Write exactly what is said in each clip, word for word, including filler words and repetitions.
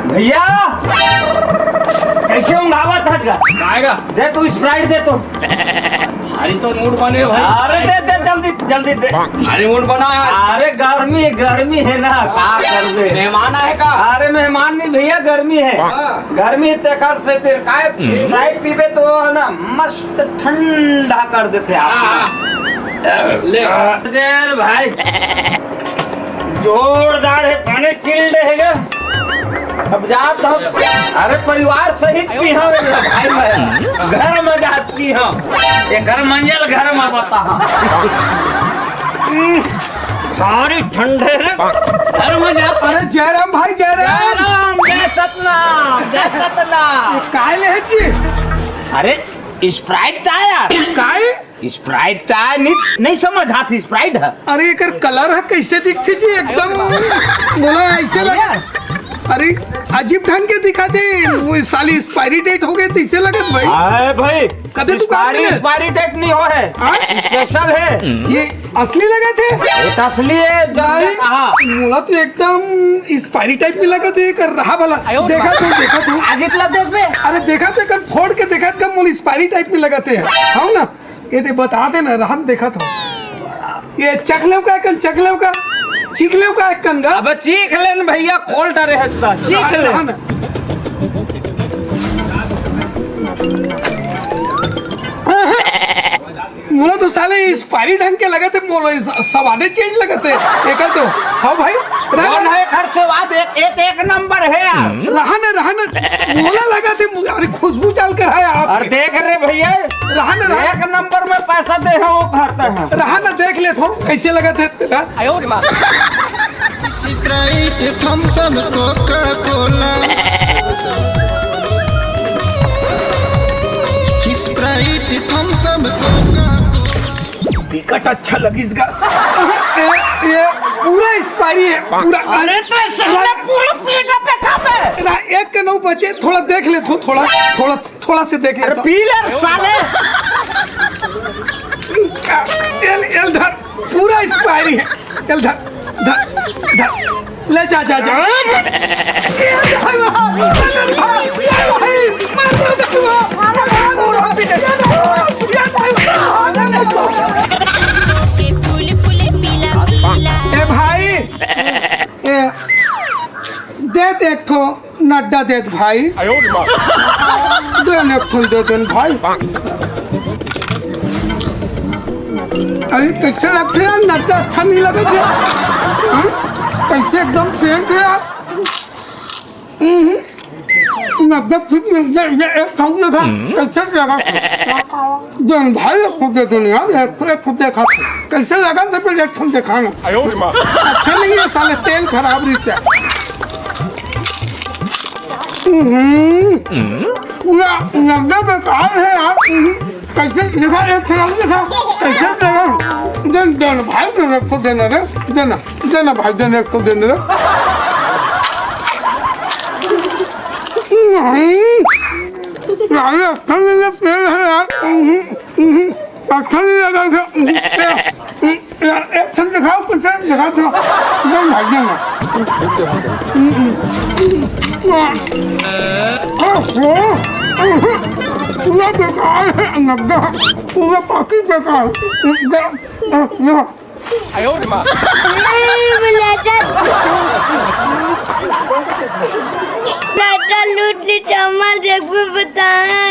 भैया, कैसे उंघावत हस गा? काय गा? दे तो, स्प्राइट दे तो। अरे तो मूड बने भाई। अरे दे दे, जल्दी जल्दी दे। अरे मूड बना यार। अरे गर्मी, गर्मी है ना, का करबे? मेहमान आए का? अरे मेहमान नहीं भैया, गर्मी है। हाँ। गर्मी तेकर से तेरे काय, स्प्राइट पीबे तो है ना, मस्त ठंडा कर देते आप। हाँ, हाँ। ले। अरे भाई, जोरदार है, पानी चिल्ड है गा। अब जात हम, अरे परिवार सहित पीहा भाई, मैं घर में जात पीहा, ये घर मंजल घर में बता। हम्म, भारी ठंडे रे, घर में जात। अरे जयराम भाई, जयराम। जयराम, जय सतनाम, जय सतनाम। काय ले जी? अरे स्प्राइट था यार। काय? स्प्राइट त आय, नहीं, नहीं समझ आत स्प्राइट ह। अरे एकर कलर ह कैसे दिखथे जी, एकदम मोला ऐसे लगा। अरे अजीब ढंग के दिखाथे, वो साली एक्सपायरी डेट हो गए तैसे लगत भाई। अरे भाई, कदे तू एक्सपायरी, एक्सपायरी डेट नहीं हो है। हाँ? स्पेशल है। ये असली लगथे? ये तो असली है, जो भाई, कहा। मोला तो एकदम एक्सपायरी टाइप में लगथे, कर रहा भला। देखा तो, देखा तो। आगे तला देख बे। अरे देखा तो, कर फोड़ के देखा तो, मोला एक्सपायरी टाइप में लगथे। हम ना ये दे बता दे ना, रहन देखत हो। ये चख लेव का, एकन चख लेव का, चीख लेव का, एकन गा। अबे चीख लेन भैया, खोल डरे है इतना, चीख ले। रहन। मोला तो साले एक्सपायरी ढंग के लगथे, मोला स-, सवादे चेंज लगथे। एकर तो, हाँ भाई, रहन। कौन है घर से बात एक, एक, एक नंबर है यार। रहन, रहन, मोला लगथे, मु-, अरे खुशबू चल कर है आप। अरे देख रे भैया, रहन, रहन। एक नंबर में पैसा दे हैं वो घर पे हैं। रहन, देख ले तो, कैसे लगथे तेला। स्प्राइट, थम्स अप, कोका कोला। स्प्राइट, थम्स अप, कोका कोला। बिकट अच्छा लगिस गा। ये, ये पूरा एक्सपायरी है, पूरा। अरे तो साला पूरा पी के फेंका बे। ना, एक के नौ बचे, थोड़ा देख ले तो, थोड़ा, थोड़ा, थोड़ा से देख ले अरे तो। पी ले रे साले। एल, एल धर, पूरा एक्सपायरी है। एल धर, धर, धर। ले जा, जा, जा। ए भाई, ए, दे दे एक ठो नड्डा दे दे भाई। दे दे एक ठो दे दे भाई। अरे कैसे लगथे यार, नड्डा अच्छा नहीं लगथे। हाँ? कैसे एकदम फेंक है यार। हम्म। नब्बे फीट में ये, ये एक ठाउक में था, कैसे लगा? देन भाई, एक फुट दे दो यार, एक फुट, एक फुट देखा। कैसे लगा से पहले एक फुट दिखाना। अच्छा नहीं है साले, तेल खराब रहता है। हम्म। पूरा नब्बे बेकार है यार। हम्म। कैसे देखा, एक खराब देखा, कैसे देखा? देन, देन भाई, देन एक फुट देना रे, देना। देना भाई, देना, एक ठो देना रे। नहीं। यार, ये अच्छा नहीं, ये फेल है यार। हम्म, हम्म। अच्छा नहीं लगा था। यार, एक ठो दिखाओ, कुछ और दिखा दो। देना भाई, देना। हम्म, हम्म। ओहो। पूरा बेकार है, नब्बे। पूरा पाकिट बेकार। ये, ये, ये। दादा लूट ली चम्मा, देखबे बताए।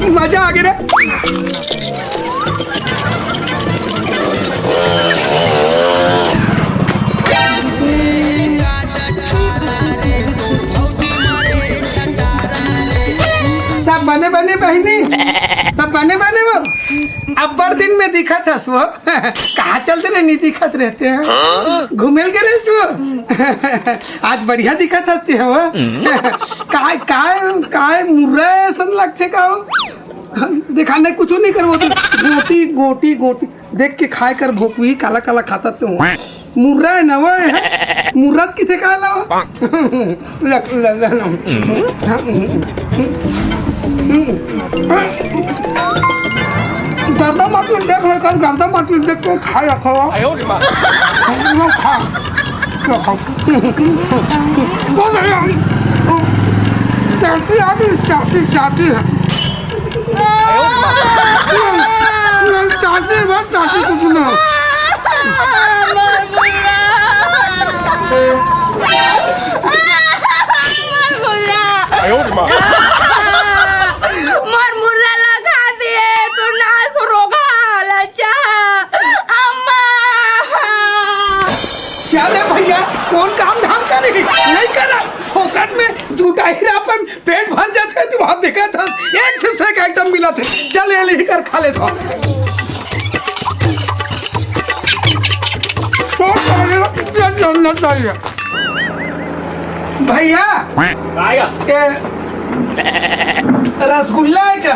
मजा आ गया रे। सब बने बने बहिनी, सब बने बने वो। अब्बड़ दिन में दिखत हस वो। कहाँ चलते रहे, नहीं दिखत रहते हैं। हाँ? घूमेल के रहे सो। आज बढ़िया दिखत हस ते हो। हम्म। काय, काय, काय मुर्रा असन लगथे का हो? देखा नहीं, कुछ नहीं करबो तू। गोटी, गोटी, गोटी। देख के खाए कर भोकवी, काला, काला खाता तू। मुर्रा है ना वो है? मुर्रा किथे कहा ला? ले, ले, ले, ले। गर्दा माटी देख ले कर, गर्दा माटी देख के खाए रखो। चाची आ गई, चाची, चाची है। चाची, बस चाची कुछ ना। मोर मुर्रा ला खा दिए, तू नास रोगा लच्चा। अम्मा। चले भैया, कौन काम धाम करे? नहीं करा। फोकट में जुटाही रापन पेट भर जाथे, तू वहाँ देखत हस, एक से एक आइटम मिलत हे। चल, ये लेकर खा लेत हस। तो ये जानना चाहिए। भैया, आएगा। ये रसगुल्ला है क्या?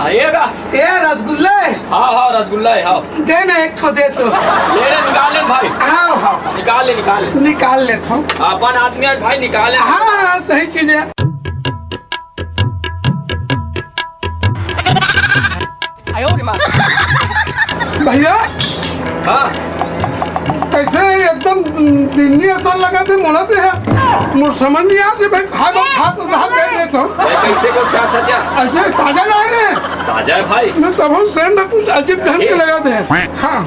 आइएगा। ये रसगुल्ला है? हाँ, हाँ, रसगुल्ला है, हाँ। दे ना, एक ठो दे तो। ले ले, निकाल ले भाई। हाँ, हाँ। निकाल ले, निकाल ले। निकाल लेता हूँ। अपन आदमी है भाई, निकाल ले। हाँ, हाँ, सही चीज है। भैया। हाँ। कैसे एकदम दिल्ली असन लगा थे, मोला तो है। मोर समझ नहीं आते भाई, खा, खा, खा, खा, देख लेता हूँ। भाई, कैसे को क्या था क्या? ऐसे ताजा लाए रहे। ताजा है भाई। मैं तब हम सेंट ना कुछ अजीब ढंग के लगा दे। हाँ।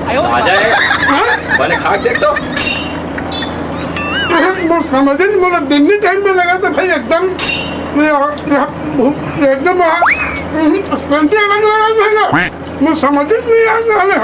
ताजा है। हाँ? मैंने खा के देख तो। अरे, वो समझ नहीं, मतलब, दिन में टाइम में लगा था भाई, एकदम, ये, ये, एकदम, आ, हम्म, सेंट अलग लगा था ना। मैं समझ नहीं आ रहा है।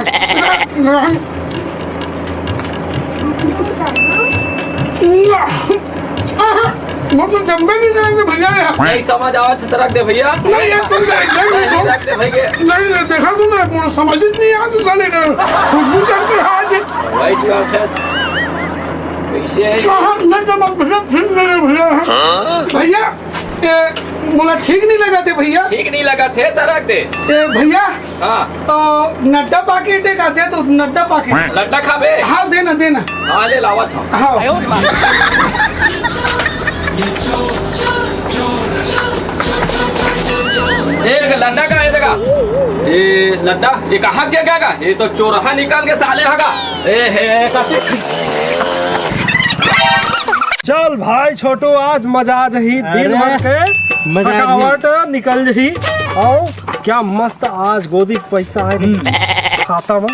मोर तो जम्मे नहीं जाएंगे भैया यार। नहीं समझ आवत हे त रख दे भैया। नहीं यार, तुम नहीं, नहीं, नहीं, नहीं, रख दे भैया। नहीं, नहीं, देखा तुमने, मोर समझ ही नहीं आया, तू साले का खुशबू चढ़ कर आ गए। वही चुका अच्छा। कैसे है? हाँ, हाँ, नहीं जमा भैया, फिर नहीं भैया। भैया, ए, मोला ठीक नहीं लगा थे भैया। ठीक नहीं लगा थे त रख दे। ए, भैया, हाँ। तो नड्डा पाकिट एक आथे तो नड्डा पाकिट। लड्डा खाबे? हाँ, देना, देना। हाँ, ले लावत हूँ। हाँ। ए, लड्डा का है देखा? ए, लड्डा, ये कहाँ के गया का? ये तो चोरहा निकाल के साले हगा। ए, हे, कति चल भाई छोटू, आज मजा आ जही, दिन अरे, भर के मजा आ जही। थकावट निकल जही। अउ क्या मस्त आज गोदी के पैसा आए हम्म। खाता में,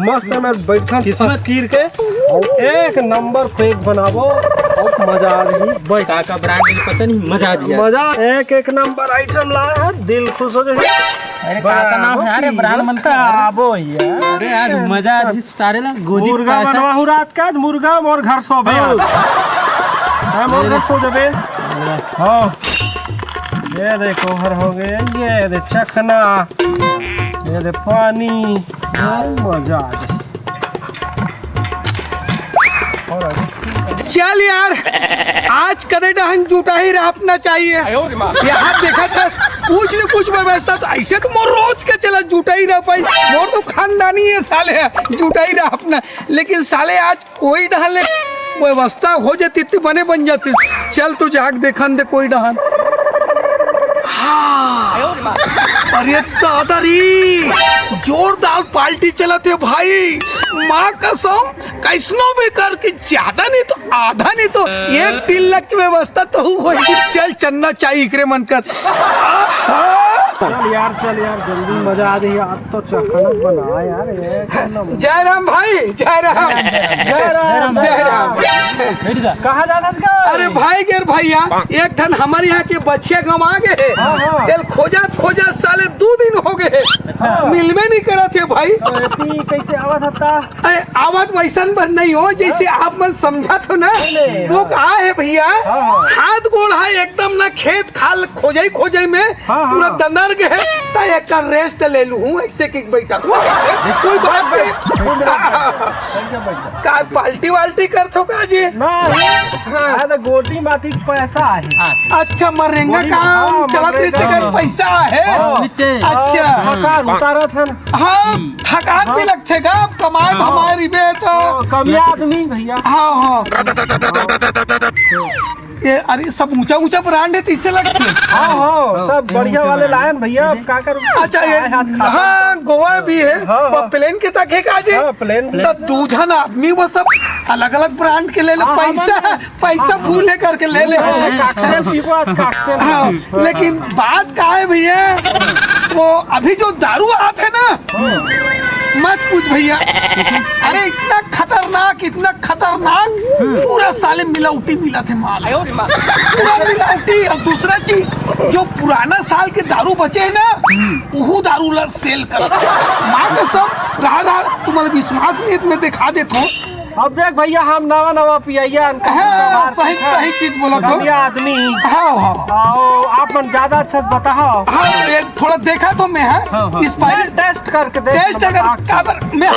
मस्त में बैठन किस्मत। फसकीर के, अउ एक नंबर फेंक बनाबो, अउ मजा आ जही। बैठ। का का ब्रांड के पता नहीं, मजा आ जही। मजा, एक एक नंबर आइटम लाए हैं, दिल खुश हो जही। अरे, का का नाम है? अरे, ब्रांड मन का। आबो यार। अरे, आज मजा आ जही। सारे ला गोदी मुर्गा पैसा। बनवाहू रात का, आज मुर्गा मोर घर सोबे हाँ। आज। हाँ, मोर घर सो जबे। हाँ। ये देखो, हर हो गए, ये दे चखना, ये दे पानी, हाँ, मजा आ गया। चल यार, आज कदे डहन जुटाही रहपना चाहिए। यहाँ देखा था, कुछ न कुछ व्यवस्था तो ऐसे तो मोर रोज के चला जुटाही रह पाई। मोर तो खानदानी है साले, जुटाही रहपना। लेकिन साले आज कोई डहन ले व्यवस्था हो जाती त बने बन जाती। चल तू जाग देखन दे कोई डहन। हाँ। अरे दादा रे, जोरदार पार्टी चलत हे भाई। माँ कसम, कैसनो भी करके ज्यादा नहीं तो आधा नहीं तो एक तीन लाख की व्यवस्था तो होही। चल चन्ना चाय इकरे मन कर। चल यार, चल यार, जल्दी मजा आ जाही। आज तो चखना बना यार, एक नंबर। जय राम भाई, जय राम, जय राम, जय राम। कहाँ जात हस गा? अरे भाई गेर भैया, एक ठन हमर यहाँ के बछिया गंवा गे हे। हाँ, हाँ। तेल खोजत खोजत साले दू दिन हो गे हे। अच्छा। मिलबे नहीं करत हे भाई। तो एती कैसे आवत हस ता? अरे, आवत वैसन बर नहीं हो, जैसे आप मन समझत हो ना। नहीं, नहीं, वो हाँ। का है भैया, हाँ, हाँ। हाथ गोड़ है एकदम ना, खेत खाल खोजई खोजई में हाँ, पूरा हाँ। दंदर गे हे, त एक रेस्ट ले लूँ, ऐसे कि बैठा हूँ, कोई बात नहीं। बैठ जा, बैठ जा। का पार्टी वार्टी करथो का जी? ना, हाँ। अरे, गोटी माटी के पैसा है। अच्छा, मरेंगा गोटी, काम हाँ, चलत मरेंगा। रहते कर पैसा है। हाँ। अच्छा। हाँ, हाँ। उतारत है ना। हाँ, हम्म। थकान भी हाँ। लगथे गा, अब कमाए हाँ। धमाए रिबे तो। हाँ, कमिया आदमी भैया। हाँ, हाँ। ये अरे, सब ऊंचा ऊंचा ब्रांड हे, तइसे लगथे। हाँ, हाँ, सब बढ़िया वाले लायन भैया, अब का करूँ? अच्छा, ये, हाँ, गोवा भी हे, हाँ, हाँ। प्लेन के तक हे का जी? हाँ, प्लेन। त दू झन आदमी वो सब अलग-अलग ब्रांड के ले ले, हाँ, हाँ, पैसा, हाँ। पैसा फूल हे करके ले ले। हाँ, हाँ, हाँ। हाँ, लेकिन बात का हे भैया, वो अभी जो दारू आथे ना, मत पूछ भैया। अरे, इतना खतरनाक, इतना खतरनाक, पूरा साले मिलावटी मिलाथे माल। पूरा मिलावटी। अउ दूसरा चीज, जो पुराना साल के दारू बचे हे ना, उहू दारू ला सेल कर। माँ कसम, रहा, रहा, तुम्हारा विश्वास नहीं हे, त मैं दिखा देथों। अब देख भैया, हम नवा नवा पियइया हन, हाँ, कबाड़ सही, पीथन। सही चीज बोलथो। बढ़िया आदमी। हाँ, हाँ। अउ आप मन ज्यादा अच्छा से बताओ। हाँ, ये थोड़ा देखाथों मैं, हाँ। हाँ, हाँ। Expiry टेस्ट करके देख, टेस्ट अगर काबर, मैं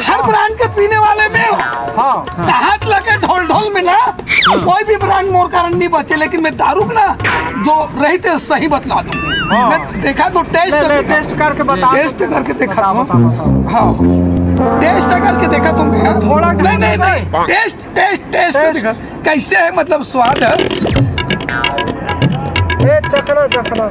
हर ब्रांड के पीने वाले में हूँ। हाँ। त हाथ लगे ढोल ढोल में ना, कोई भी ब्रांड मोर कारण नहीं बचे, लेकिन मैं दारू के ना जो रहिथे सही बतला दूँ। हाँ। मैं देखाथों, टेस्ट ले, ले, देखा। टेस्ट करके बता। टेस्ट करके देखा बताओ, था। बताओ, बताओ। हाँ, टेस्ट करके देखा तुम, हाँ? थोड़ा नहीं, नहीं, नहीं, टेस्ट, टेस्ट, टेस्ट टेस्ट। देखा, कैसे है, मतलब, स्वाद है। ए, चखना, चखना।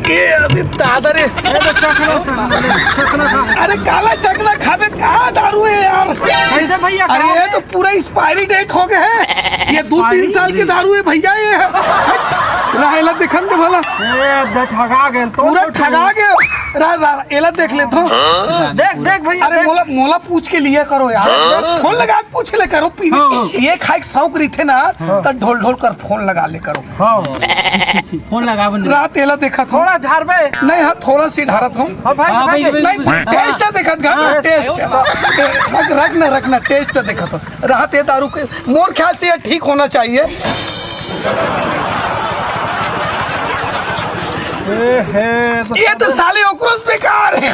ये अभी दादा रे। ए, तो चखना, चखना, चखना खा। अरे, काला चखना खाबे, का दारू है यार? कैसे भैया, अरे, का ये है? तो पूरा एक्सपायरी डेट हो गया है। ये दो तीन साल के दारू है भैया, ये है। रहा, एला देखन दे भला। ए, दे ठगा गेल तो। पूरा ठगा गेल। रहा, रहा, एला देख लेथों। देख, देख भैया, अरे देख। मोला, मोला पूछ के लिया करो यार। फोन लगा के पूछ ले करो, पीने हाँ, हाँ। ये खाए के शौक रहिथे ना, हाँ। त ढोल ढोल कर फोन लगा ले करो। हाँ। फोन लगा बन। रहा, एला देखत हूँ। थोड़ा झारबे। नहीं, हाँ, थोड़ा सी ढारत हूँ। हाँ भाई, हाँ, भाई, भाई, भाई, नहीं, भाई। टेस्ट देखत गा, हाँ। टेस्ट। रख, रखना, रखना, टेस्ट देखत हूँ। रहा, ये दारू के, मोर ख्याल से ये ठीक होना चाहिए। ए, हे, तो ये तो साले ओकरो से बेकार है।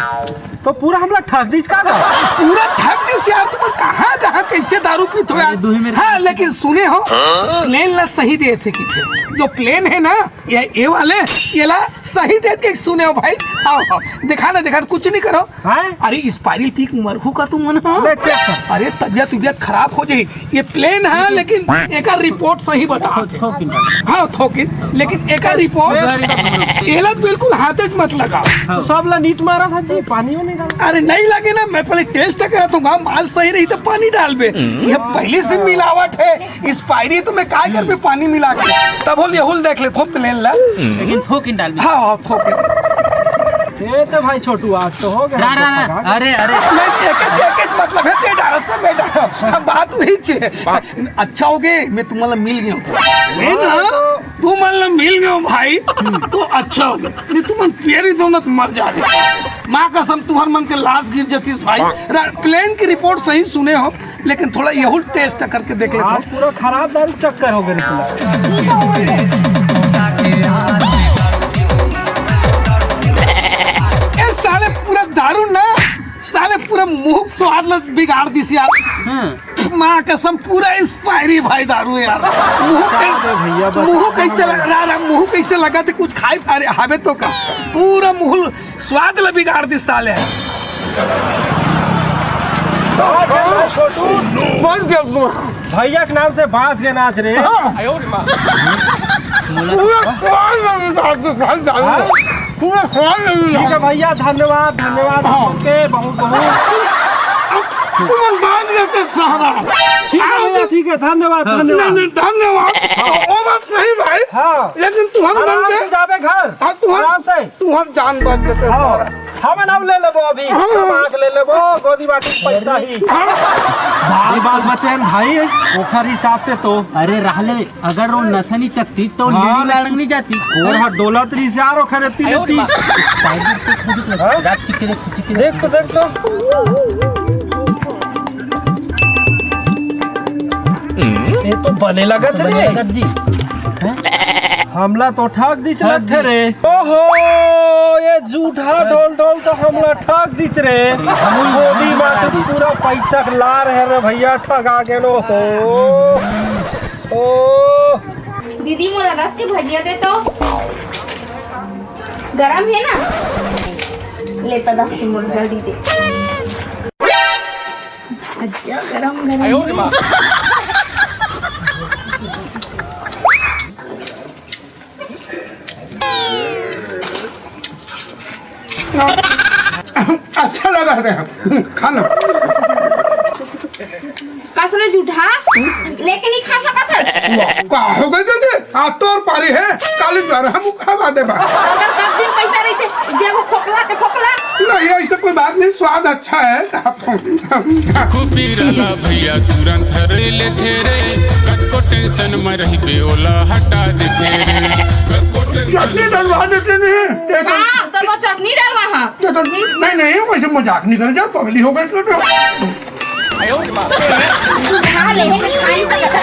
तो पूरा हमला ठग दिस का गा? पूरा ठग दिस यार, तुम कहाँ, कहाँ, कैसे दारू पीथो यार? अरे, दू ही मेरे हाँ, लेकिन सुने हो, प्लेन ला सही देथे किथे। जो प्लेन है ना, ये, ये वाले, ये ला सही देथे के सुने हो भाई। आओ, आओ, देखा ना, देखा ना, कुछ नहीं करो। हैं? अरे, एक्सपायरी पी के मरहू का तुम मन, हाँ? ले, चेक कर। अरे, तबियत, तबियत खराब हो जाही। ये प्लेन है, लेकिन एकर रिपोर्ट सही बता। थोकिन। हाँ, थोकिन, लेकिन एकर रिपोर्ट, एला बिल्कुल हाथे च मत लगा। हाँ। तो सब ला नीट मारा था जी, पानी होने का। अरे, नहीं लगे ना, मैं पहले टेस्ट करत हूँ, माल सही रही तो पानी डालबे। ये पहले से मिलावट है, एक्सपायरी तो मैं काय करबे पानी मिला के। तब होल, ये होल देख ले, थोक प्लेन ला। लेकिन थोकिन डालबे। हाँ, हाँ, थोकिन। ये तो भाई छोटू, आज तो हो गया। रा, रा, रा। अरे, अरे। नहीं, एक, एक, एक मतलब है, ते डालत तो मैं डालत। हम बात नहीं छे। अच्छा हो गए, मैं तुम्हारा मिल गया हूँ। मैं ना, तुम्हारा मिल गया हूँ भाई, तो अच्छा हो गया। नहीं, तुम पियरी दो ना, तुम मर जा रहे। माँ कसम, तुम्हार मन के लाश गिर जाती भाई। रा-, प्लेन की रिपोर्ट सही सुने हो, लेकिन थोड़ा यहू टेस्ट करके देख लेता आज हूँ। पूरा खराब दारू चक्कर हो गया रे। ए साले, पूरा दारू ना, साले पूरा मुंह स्वाद ल बिगाड़ दिस यार। हाँ। माँ कसम, पूरा एक्सपायरी भाई दारू है यार। मुंह बता दे भैया, बता दे। मुंह कैसे लग रहा, रहा, मुंह कैसे लगा थे कुछ खाए, अरे हावे तो का, पूरा मुंह स्वाद ल बिगाड़ दिस साले। छोटू। बन गया तुम। भैया के नाम से बांच के नाच रे। हाँ। पूरा स्वाद लग रहा है, आपको खान डालू। हाँ? पूरा स्वाद लग रहा ठीक है है। भैया, धन्यवाद, धन्यवाद हाँ। आपके, बहुत, बहुत। तुम बांच गए थे सारा। ठीक है भैया, ठीक है, धन्यवाद, हाँ। धन्यवाद। नहीं, नहीं, धन्यवाद। हाँ। वो बात सही भाई। हाँ। लेकिन तुहर आराम मन से के जाबे घर। हाँ, तुहर, आराम से। तुहर जान बच गए थे हाँ। सारा। हम नाम ले लेबो अभी, हाँ। सब आग ले लेबो, गोदी बाटी पैसा ही। हाँ। बाल बाल बचे हैं भाई, ओखर हिसाब से तो। अरे रहले, अगर वो नशा नहीं चकती तो हाँ, लेडी लाड़ंग नहीं जाती। और हाथ डोला तो नहीं जा रो खरे ती लेती। हाँ? रात चिक्के देख, चिक्के देख। देख तो, देख तो। ये तो बने लगत बने रे। लगत जी। हमला तो ठग दिस ठग लगथे दिस। रे। ओहो, ये झूठा ढोल ढोल तो हमला ठग दिस रे। गोदी बाटी पूरा पैसा के लार है रे भैया, ठगा गेलो हो। ओ। दीदी, मोला रस के भजिया दे तो। गरम है ना? ले तो दस के मोला जल्दी दे। भजिया गरम गरम। अच्छा लगा रे, खा लो। का तूने जूठा लेके नहीं खा सकत है? का हो गए दीदी? आज तोर पारी है, काली ज्वर हम खवा देबा। अगर दस दिन पैसा रहते, जे वो खोखला ते खोखला। नहीं, ऐसे कोई बात नहीं, स्वाद अच्छा है। खुपी रला भैया तुरंत हरे लेथे रे। कतको टेंशन में रहिबे ओला हटा देथे रे। कतको टेंशन चटनी डलवा देते नहीं, ये तो हाँ, तो वो चटनी डालवा हाँ। ये तो नहीं, नहीं, वैसे मजाक नहीं कर, जब पगली हो गई तो। जूठा लेके खाई सकत है।